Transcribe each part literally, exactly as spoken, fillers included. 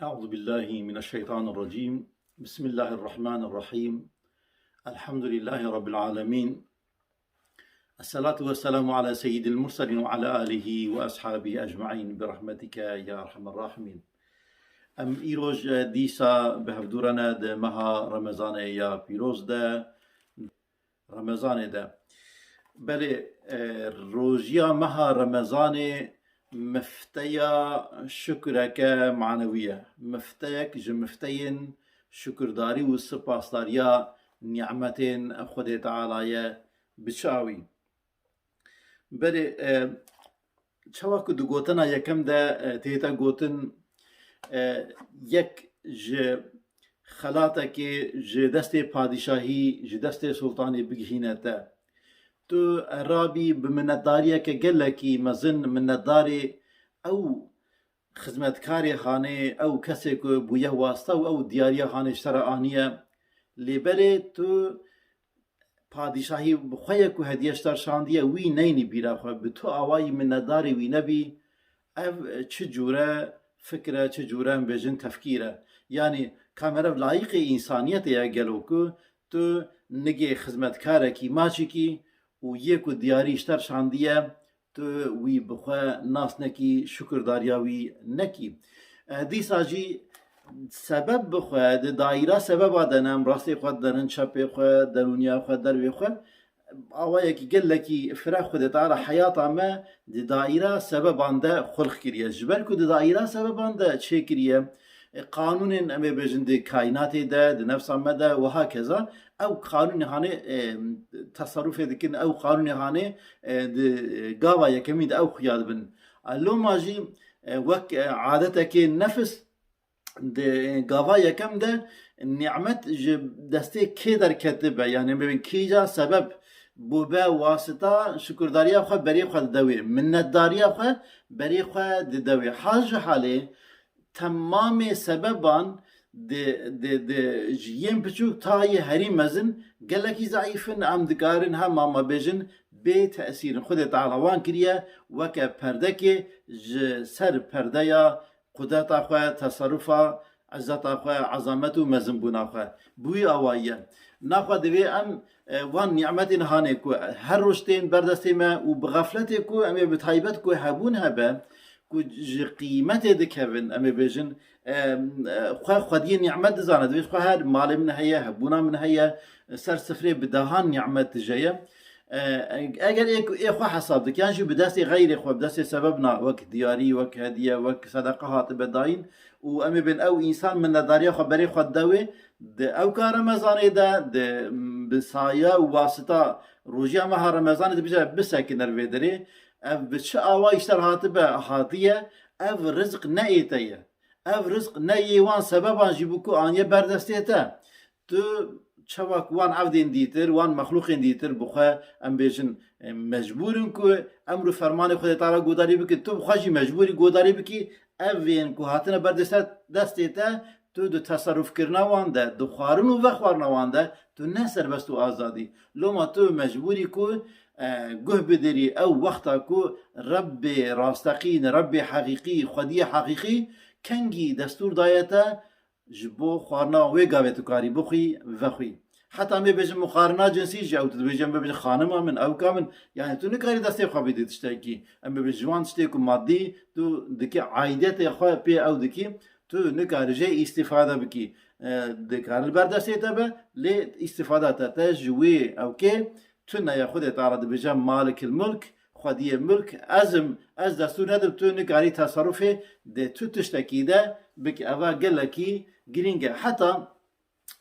أعوذ بالله من الشيطان الرجيم. بسم الله الرحمن الرحيم. الحمد لله رب العالمين. الصلاة والسلام على سيد المرسلين وعلى آله وأصحابه أجمعين برحمتك يا أرحم الراحمين. Em îroj, e, dîsa bi hevdû re ne di meha Remezanê ya pîroz de, Remezanê de. Belê, e, rojiya meha Remezanê mifteya şukureke manewî ye. Mifteyek ji mifteyên şukurdarî û sipasdariya nîmetên Xwedê Teala ye. Bi çi awî? Belê, e, çawa ku di gotina yekem de, e, tête gotin, e, yek ji xelatekê ji destê padîşahî, ji destê sultanê bigihîne te. Tu rabî bi minnetdariyeke gelekî mezin minnetdarê ew xizmetkarê hanê, ew kesê ku bûye wasta û ew diyariya hanê ji te re aniye. Lê belê tu padîşahî bi xwe ye ku hediye ji te re şandiye, wî neynî bîra xwe. Bi tu awayî minnetdarê wî nebî, ev çi cûre fikr e, çi cûre em bêjin tefkîr e. Yanî ka meriv layîqê însaniyetê ye gelo ku tu nigê xizmetkarekî maçîkî û yê ku diyarî ji te re şandiye, tu wî bi xwe nas nekî, şukurdariya wî nekî. E, dîsa jî sebeb bi xwe, di daîra sebeba de ne, em rastê xwe didenin, çepê xwe, derûniya xwe, dervê xwe, awayekî gelekî fireh Xwedê Teala heyata me di daîra sebeban de xulq kiriye. Ji ber ku di daîra sebeban de çêkiriye, e, qanûnên, em ê bêjin, di kaînatê de, di nefsa me de û hakeza, ew qanûnê hanê, e, teserufê dikin, ew qanûnê hanê, e, di, e, gava yekemîn de ew xuya dibin. E, loma jî, e, wek, e, adetekê nefis, di gava yekem de nîmet ji destê kê derketibe, yanî bibin kîja sebeb bûbe wasita şukurdariya xwe berê xwe dide wê, minnetdariya xwe berê xwe dide wê. Hal ji halê temamê sebeban di, di, di, ji yên piçûk ta yê herî mezin gelekî zeîf in, em dikarin hema me bêjin bê tesîr in. Xwedê Teala wan kiriye weke perdekê ji ser perdeya qudreta xwe, teserufa, izzeta xwe, ezamet û mezinbûna xwe. Bi wî awayî ye. Naxwe divê em, e, wan nîmetên hanê ku her roj tên ber destê me û bi xefletê ku em ê bi taybet ku hebûn hebe, ku ji qîmetê dikevin, em ê bêjin, e, e, xwe xwediyê nîmet dizane, divê xwe her malê min heye, hebûna min heye, ser sifrê bi dehan nîmet dije ye. E, eger ê, ê xwe hesab dike, yan jî bi destê xeyrê xwe, bi destê sebebna, wek diyarî, wek hediye, wek sedeqa hatibe dayîn û em ê bên ew însan minnetdariya xwe berê xwe dide wê, di ewka Remezanê de, di, bi saya û wasita rojiya meha Remezanê dibêje bisekine li vê derê, ev bi çi awayî ji te re hatibe, hatiye, ev rizq ne ê te ye. Ev rizq ne yê wan sebeban jî bû ku aniye ber destê te. Tu çawa ku wan evdên dîtir, wan mexlûqên dîtir bi xwe, em bêjin, e, mecbûr in ku emr û fermanê Xwedê Teala godarî bikin. Tu bi xwe jî mecbûrî godarî bikî. Evên ku hatine ber destê, destê te, tu di teserufkirina wan de, di xwarin û vexwarina wan de, tu ne serbest û azadî. Loma tu mecbûrî ku, e, guh bidirî ew wexta ku Rebbê rasteqîn, Rebbê heqîqî, xwediyê heqîqî kengî destûr daye te, ji bo xwarina wê gavê tu karî bixwî, vexwî. Heta em ê bêjin muqarina cinsî jî, ew tu dibêjî, em bibêjin xanima min, ewka min, yanî tu nikarî destê xwe bidî tiştekî. Em bibêjin ji wan tiştê ku madî tu dikî, aîdiyetê xwe pê ew dikî, tu nikarî jê îstîfade bikî. E, dikare li ber destê te be, lê îstîfada te, te ji wê ewkê tune ye. Xwedê Teala dibêje Malikil Mulk, xwediyê milk ez im, ez destûr nedim tu nikarî teserufê di tu tiştekî de bikî. Eva gelekî girîng e. Heta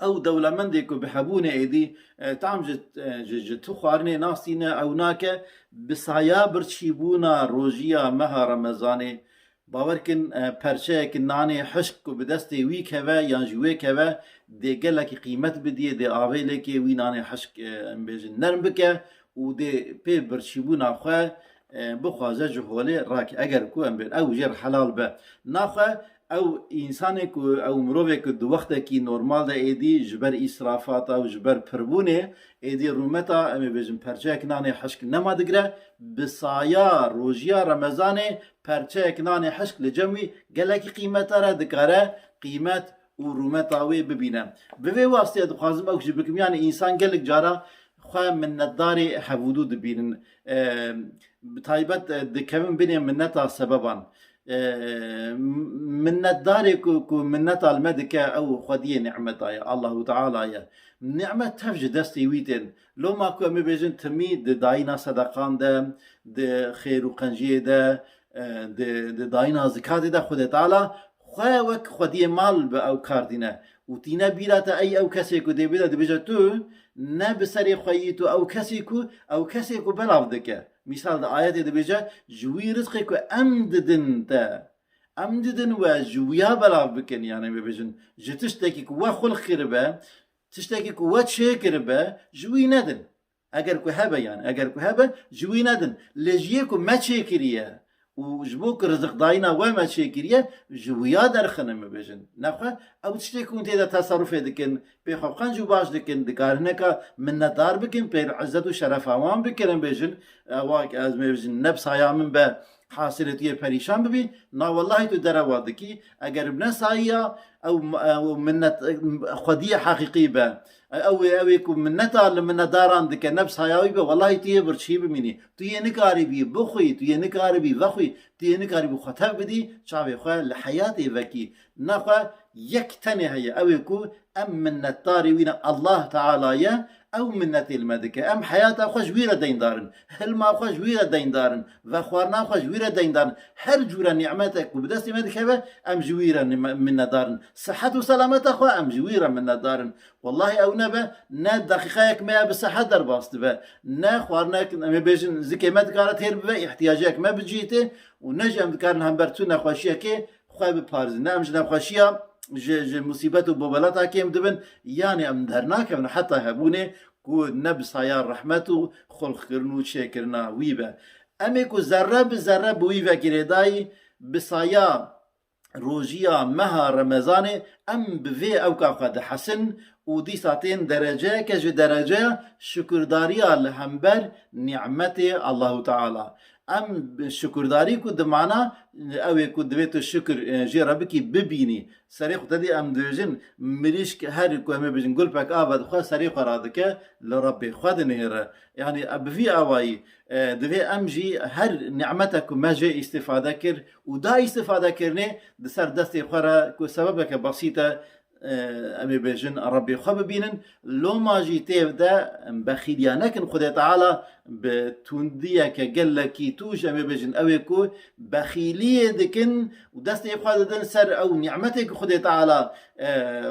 ew dewlemendê ku bi hebûnê êdî, e, tam ji, e, ji, ji tu xwarinê nas tîne, ew nake, bi saya birçîbûna rojiya meha Remezanê, bawer kin, e, perçeyek nanê hişk ku bi destê wî keve yan ji wê keve, dê gelekî qîmet bidiyê, dê avêlekê wî nanê hişk, e, em bêjin, nerm bike û dê pê birçîbûna xwe, e, bixwaze ji holê rake. Eger ku em bên ew jê re helal be. Naxwe Ew însanê ku, ew mirovê ku di wextekî normal de êdî ji ber îsrafata û ji ber pirbûnê êdî rûmeta, em ê bêjin, perçeyek nanê hişk nema digire, bi saya rojiya Remezanê perçeyek nanê hişk li cem wî gelekî qîmetdar e, dikare qîmet û rûmeta wê bibîne. Bi vê wasteyê dixwazim ew jî bikim, yanî însan gelek cara xwe minnetdarê hevûdû dibînin. E, bi taybet, e, dikevin binê minneta sebeban. E, minnetdarê ku, ku minneta li me dike, ew xwediyê nîmeta ye, Allahu Teala ye. Nîmet tev ji destê wî tên. Loma ku em ê bêjin timî di dayîna sedeqan de, di xêr û qenciyê de, e, di, di dayîna zikatê de Xwedê Teala xwe wek xwediyê mal bi ew kar dîne. Û tîne bîra te, ey ew kesê ku dê bide, dibêje tu ne bi serê xwe yî, tu ew kesê ku, ew kesê ku belav dike. Mîsal di ayetê dibêje, ji wî rizqê ku em didin te, em didin we ji wiya belav bikin, yanî bibêjin, ji tiştekî ku we xulq kiribe, tiştekî ku we çêkiribe, ji wî nedin. Eger ku hebe, yanî eger ku hebe, ji wî nedin. Lê ji yê ku me çêkiriye û ji bo ku riziqdayîna we me çêkiriye, ji wiya derxinin, bibêjin. Nexwe ew tiştê ku hûn tê de teserufê dikin, pê xwe qenc û baş dikin, dikarin hineka minnetdar bikin, pê îzzet û şerefa wan bikin, em bêjin, ewa ez, em bêjin, ne bi saya min be, hasilê tu yê perîşan bibî, na wellahî tu derewa dikî. Eger bi ne sayiya ew, ew minnet, xwediyê heqîqî be, ew ê, ew ê ku minneta li minnetdaran dike, ne bi saya wî be, wellahî tu yê birçî bimînî. Tu yê nikarîbî bixwî, tu yê nikarîbî vexwî, tu yê nikarîbî xwe tev bidî, çavê xwe li heyatê vekî. Nexwe yek tenê heye, ew ê ku em minnetdarî wî ne, Allah Teala ye, ew minnetê li me dike. Em heyata xwe ji wî re deyndar in. Hilma xwe ji wî re deyndar in. Vexwarina xwe ji wî re deyndar in. Her cûre nîmetek ku bi destê me dikeve, em ji wî re nime-, minnetdar in. Sihet û selameta xwe, em ji wî re minnetdar in. Wellahî ew nebe, ne deqîqeyek me ya bi sihet derbas dibe. Ne xwarinek, em ê bêjin, zikê me dikare têr bibe, îhtiyacek me bicîtê û ne jî em dikarin hember tu nexweşiyekê xwe biparêzin. Ne em ji nexweşiya, ji, ji musîbet û bobelata kêm dibin, yanî em dernakevin heta hebûnê ku ne bi saya rehmet û xulqkirin û çêkirina wî be. Em ê ku zerre bi zerre bi wî ve girêdayî, bi saya rojiya meha Remezanê em bi vê ewka xwe dihesin û dîsa tên dereceyeke ji dereceya şukurdariya li hember nîmetê Allahu Teala. Em şukurdarî ku di mana ew ê ku divê tu şukir, e, jê re bikî, bibînî. Serê xwe te dî em dibêjin, mirîşk her ku em ê bêjin gulpek ava dixwe, serê xwe radike, li Rebbê xwe dinihêre. Yanî bi vî awayî, e, divê em jî her nîmetek ku me jê îstifade kir û da îstifadekirinê di ser destê xwe re ku sebebeke besît e, e, em ê bêjin Rebbê xwe bibînin. Loma jî tê de bexîliya nekin. Xwedê Teala bi tundiyeke gelekî tûj, em ê bêjin, ew ê ku bexîliyê dikin û destê xwe didin ser ew nîmetê ku Xwedê Teala, e,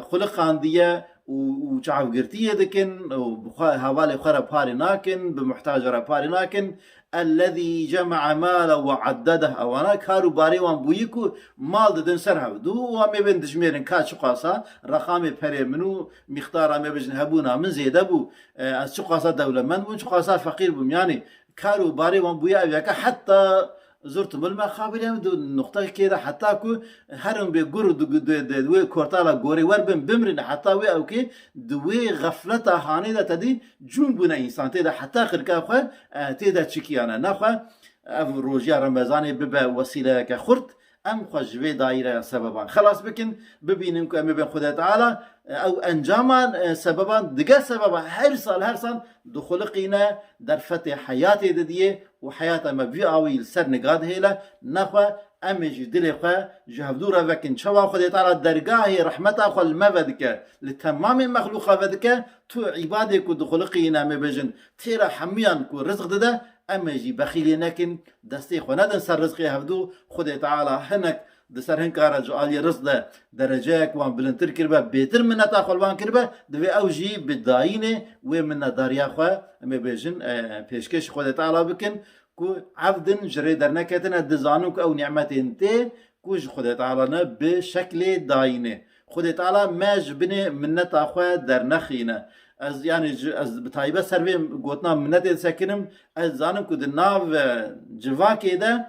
xuliqandiye û, û çavgirtiyê dikin û bi xwe, hevalê xwe re parê nakin, bi muhtaca re parê nakin. Ellezî cema'a malen ve addedeh. Ewana kar û barê wan bûyî ku mal didin ser hevdû û em ê bên dijmêrin ka çiqasa reqamê perê min û mîqdara, em ê bêjin, hebûna min zêde bû. E, ez çiqasa dewlemend bûm, çiqasa feqîr bûm. Yanî kar û barê wan bûye ev yeke heta zurtumul meqabir, em di nuqtekê de heta ku herin bê gur di, di, di, di wê kortala gorê wer bin bimrin, heta wê ewkê di wê xefleta hanê de tedî cûn bûne însan tê de heta qirka xwe, e, tê de çikiyane. Nexwe ev rojiya Remezanê bibe wesîleyeke xurt, em xwe ji vê daîreya sebeban xelas bikin, bibînin ku em ê bên Xwedê Teala, e, ew encaman, e, sebeban, digel sebeban her sal, her sal dixuliqîne, derfetê heyatê didiyê û heyata me bi vî awî li ser niga dihêle. Nexwe em ê jî dilê xwe ji hevdû re vekin. Çawa Xwedê Teala dergahê rehmeta xwe li me vedike, li temamê mexlûqa vedike, tu îbadê ku dixuliqîne, em ê bêjin, tê re hemiyan ku rizq dide, em ê jî bexîlê nekin, destê xwe nedin ser rizqê hevdû. Xwedê Teala hinek di ser hin kare ji aliyê rizq de dereceyek wan bilindtir kiribe, bêtir minneta xwe li wan kiribe, divê ew jî bi dayînê wê minnetdariya xwe, em ê bêjin, e, pêşkêş Xwedê Teala bikin, ku evdin ji rê derneketine, dizanin ku ew nîmetên tê ku ji Xwedê Teala ne, bi şeklê dayînê. Xwedê Teala me ji binê minneta xwe dernexîne. Ez, yanî, ji, ez bi taybet ser vê gotina minnetê disekinim. Ez zanim ku di nav, e, civakê de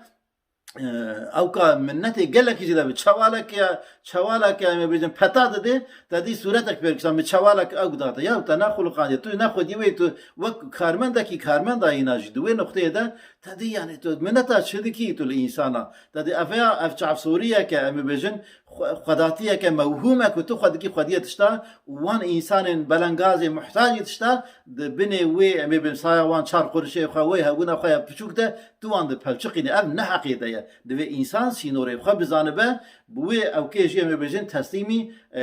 e, ewka minnetê gelekî jî de bi çewaleke, çewaleke, em ê bêjin peta didê, te dî sûretek pê kişan, bi çewalek ew date. Ya te ne xulqandiye, tu ne xwedî wê, tu wek karmendekî karmenda yîna jî di wê nuqteyê de te dî, yani tu minneta çi dikî tu li însana? Te dî ev ya, ev çavsoriyeke, em ê bêjin xwe-, xwedatiyeke mewhûme ku tu xwe dikî xwediyê tişta û wan însanên belengazê muhtacî tişta di binê wê, em ê bêjin saya wan çar qurişê xwe, wê hebûna xwe ya piçûk de, tu wan dipelçiqînî, ev ne heqê te ye. Divê însan sînorê xwe bizanibe, bi wê ewkê jî em ê bêjin teslîmî, e,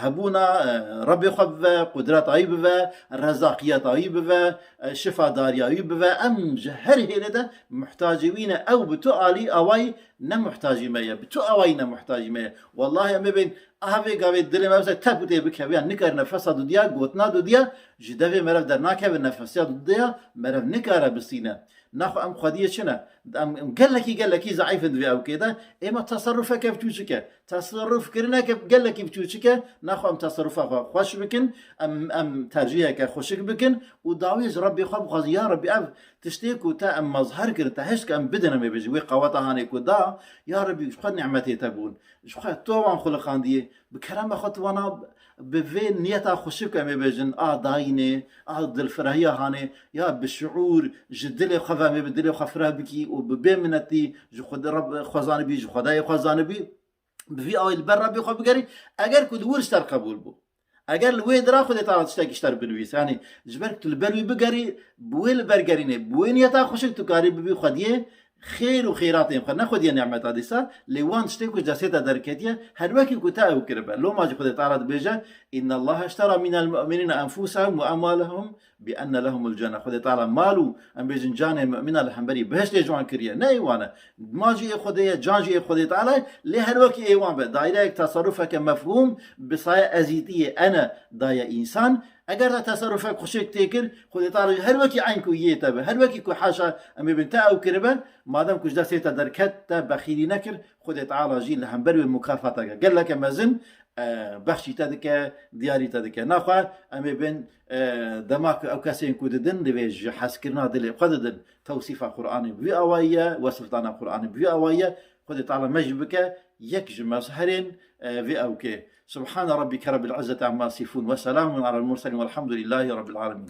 hebûna, e, Rebbê xwe bive, qudreta wî bive, rezaqiyeta wî bive, e, şifadariya wî bive. Em ji her hêlê de muhtacê wî ne. Ew bi tu alî awayî ne muhtacî me ye. Bi tu awayî ne muhtacî me ye. Wellahî em ê bên, aha vê gavê dilê me wisa tep û tê bikeviya, nikare nefesa dudiya, gotina dudiya, ji devê merev dernakeve, nefesiya dudiya merev nikare bistîne. Naxwe em xwediyê çi ne? Em, em gelekî, gelekî zeîf in di vê ewkê de. Êma teserrufeke biçûçik e. Teserrufkirineke gelekî biçûçik e. Naxwe em teserrufa xwe xweş bikin. Em, em terciheke xweşik bikin. Û dawiyê ji Rebbê xwe bixwazin. Ya Rebbî, ev tiştê ku te em mazher kirin, te hişt ke em bidin, em ê bêjin. Wê qeweta hanê ku da, ya Rebbî, ji xwe nimetê te bûn. Ji xwe tu wan xuliqandiyê. Bi kerema xwe tu wana bi vê niyeta xweşik em ê bêjin, a dayînê, a dilfirahiya hanê, ya bi şiûr, ji dilê xwe ve em ê bi dilê xwe fireh bikî û bi bêminetî ji xwe de Reb xwe zanibî, ji Xwedayê xwe zanibî, bi vî awayî li ber Rebbê xwe bigerî, eger ku li wir ji te re qebûl bû. Eger li wê dira Xwedê Teala tiştekî ji te re binivîse, yanî ji ber ku tu li ber wî bigerî, bi wê li ber gerînê, bi wê niyeta xweşik tu karî bibî xwediyê xêr û xêratên xwe, ne xwediyê nimeta dîsa, lê wan tiştê ku ji destê te derketiye, her wekî ku te ew kiribe. Loma jî Xwedê Teala dibêje, "Inna Allahe iştera minel mu'minîne enfusehum ve emwalehum bi enne lehumul cenne." Xwedê Teala mal û, em bêjin, canê mu'mînan li hemberî behiştê ji wan kiriye. Ne ê wan e. Mal jî ê Xwedê ye, can jî ê Xwedê Teala ye, lê her wekî ê wan be. Daîreyek, teserrufeke mefhûm, bi saya ezîtiyê ene daye însan. Eger te teserrufek xweşik tê kir, Xwedê Teala jî her wekî eyn ku yê te be, her wekî ku haşa em ê bin te ew kiribe, madem ku ji destê te derket, te bexîlî nekir, Xwedê Teala jî li hember wê mukafateke geleke mezin, e, bexşî te dike, diyarî te dike. Naxwe em ê bin, e, dema ku ew kesên ku didin, divê ji hezkirina dilê xwe didin. Tewsîfa Qur'anê bi vî awayî ye, wesifdana Qur'anê bi vî awayî ye. Xwedê Teala me jî bike yek ji mezherên, e, vê ewkê. Subhane Rabbike Rabbil İzzeti Amma Yasifun ve Selamun Alel Murselin Velhamdülillahi Rabbil Alemin.